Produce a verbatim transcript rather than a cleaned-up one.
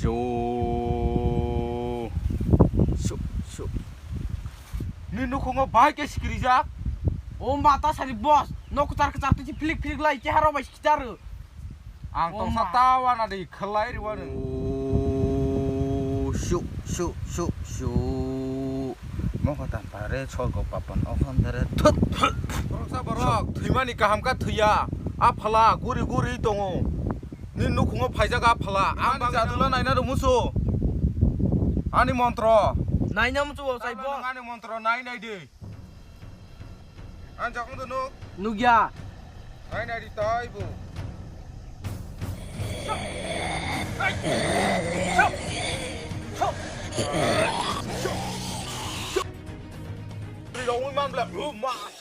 O. Su, su. Ni nukhungo bai ke sikrijak. O mata sari boss, no kwchar kwchar twi philik philik lai chehara bai sikchar. Ang tongsa tawana de khlai riwano. O, su, su, su, su. Mokho tampare sorgo papan okhon dare thut. Boroksa borok, thwimani kaham kha thwiya. A phala guri guri tongo. Ni nukhungo phaijak a phala. Ang bang jadula naina rw musu. Ani montro. Naina musu o sai boss. Ani montro nai nai de. Ang jakong do nuk. Nukya. Nai nai di tai bo. Ri rong man bla. Oh my.